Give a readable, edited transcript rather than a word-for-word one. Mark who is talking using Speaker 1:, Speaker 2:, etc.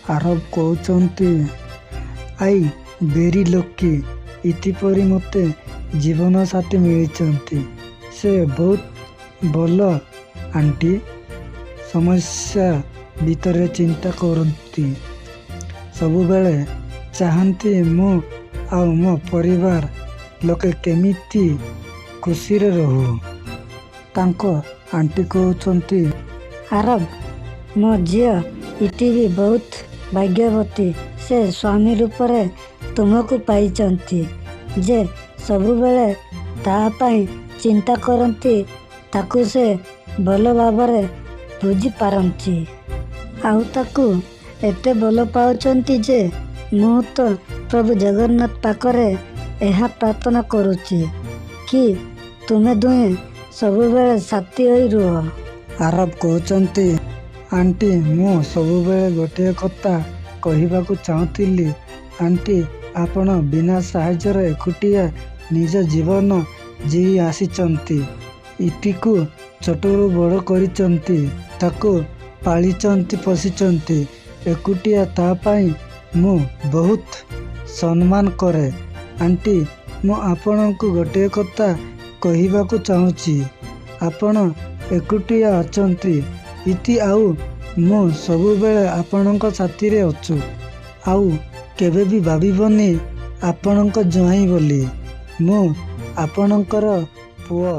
Speaker 1: ଆରବ କହୁଛନ୍ତି, I very lucky, ଇତି ପରି ମୋତେ ଜୀବନସାଥୀ ମିଳିଛନ୍ତି। ସେ ବହୁତ ଭଲ ଆଣ୍ଟି। ସମସ୍ୟା ଭିତରେ ଚିନ୍ତା କରନ୍ତି। ସବୁବେଳେ ଚାହାନ୍ତି ମୁଁ ଆଉ ମୋ ପରିବାର ଲୋକେ କେମିତି ଖୁସିରେ ରହୁ। ତାଙ୍କ ଆଣ୍ଟି କହୁଛନ୍ତି,
Speaker 2: ଆରବ, ମୋ ଝିଅ ଇତି ବି ବହୁତ ଭାଗ୍ୟବତୀ। ସେ ସ୍ୱାମୀ ରୂପରେ ତୁମକୁ ପାଇଛନ୍ତି, ଯେ ସବୁବେଳେ ତା ପାଇଁ ଚିନ୍ତା କରନ୍ତି। ତାକୁ ସେ ଭଲ ଭାବରେ ବୁଝିପାରନ୍ତି। ଆଉ ତାକୁ ଏତେ ଭଲ ପାଉଛନ୍ତି ଯେ ମୁଁ ତ ପ୍ରଭୁ ଜଗନ୍ନାଥ ପାଖରେ ଏହା ପ୍ରାର୍ଥନା କରୁଛି କି ତୁମେ ଦୁହେଁ ସବୁବେଳେ ସାଥୀ ହୋଇ ରୁହ।
Speaker 1: ଆରବ କହୁଛନ୍ତି, ଆଣ୍ଟି, ମୁଁ ସବୁବେଳେ ଗୋଟିଏ କଥା କହିବାକୁ ଚାହୁଁଥିଲି। ଆଣ୍ଟି, ଆପଣ ବିନା ସାହାଯ୍ୟରେ ଏକୁଟିଆ ନିଜ ଜୀବନ ଜିଇ ଆସିଛନ୍ତି। ଇତିକୁ ଛୋଟରୁ ବଡ଼ କରିଛନ୍ତି। ତାକୁ ପାଳିଛନ୍ତି ପୋଷିଛନ୍ତି ଏକୁଟିଆ, ତା ପାଇଁ ମୁଁ ବହୁତ ସମ୍ମାନ କରେ। ଆଣ୍ଟି, ମୁଁ ଆପଣଙ୍କୁ ଗୋଟିଏ କଥା କହିବାକୁ ଚାହୁଁଛି। ଆପଣ ଏକୁଟିଆ ଅଛନ୍ତି, ଇତି ଆଉ ମୁଁ ସବୁବେଳେ ଆପଣଙ୍କ ସାଥିରେ ଅଛୁ। ଆଉ କେବେ ବି ଭାବିବନି ଆପଣଙ୍କ ଜ୍ୱାଇଁ ବୋଲି। ମୁଁ ଆପଣଙ୍କର ପୁଅ।